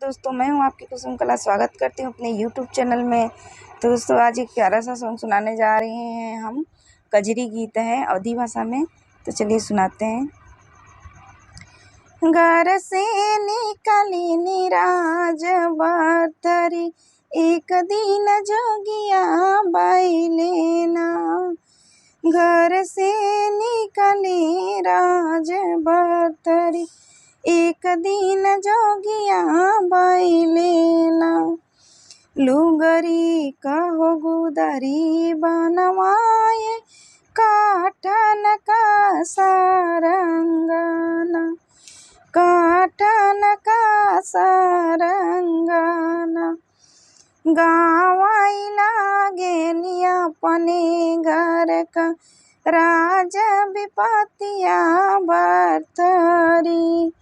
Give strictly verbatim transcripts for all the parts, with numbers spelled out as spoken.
दोस्तों, मैं हूं आपकी कुसुम कला, स्वागत करती हूं अपने YouTube चैनल में। तो दोस्तों, आज एक प्यारा सा सॉन्ग सुनाने जा रहे हैं हम, कजरी गीत है अवधी भाषा में। तो चलिए सुनाते हैं। घर से निकली निराज बरतरी, एक दिन जोगिया बैले ना। घर से निकली राज बरतरी, एक दिन जोगिया बैले ना। लुगरी कहो गुदरी बनवाए, काटन का सारंगाना, काटन का सारंगाना। गावै लागेनी अपने घर का राज बिपतिया बरतरी।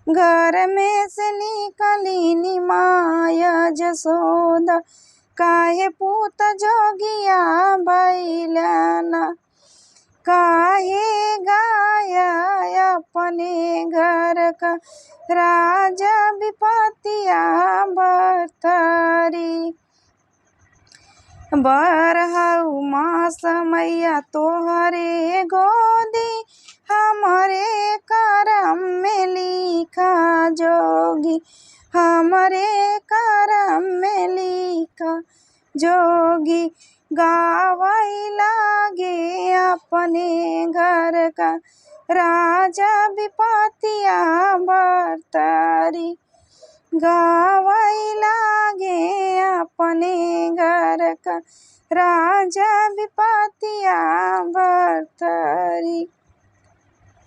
घर में से निकली निमाय जसोदा, काहे पूत जोगिया बैले ना। काहे गाया अपने घर का राज बिपतिया बरतरी। बरहौ मास मैया तोहरे गोदी, हमरे करम में लिखा जोगी, हमरे करम में लिखा जोगी। गावै लागे अपने घर का राज बिपतिया बरतरी। गावै लागे अपने घर का राज बिपतिया बरतरी।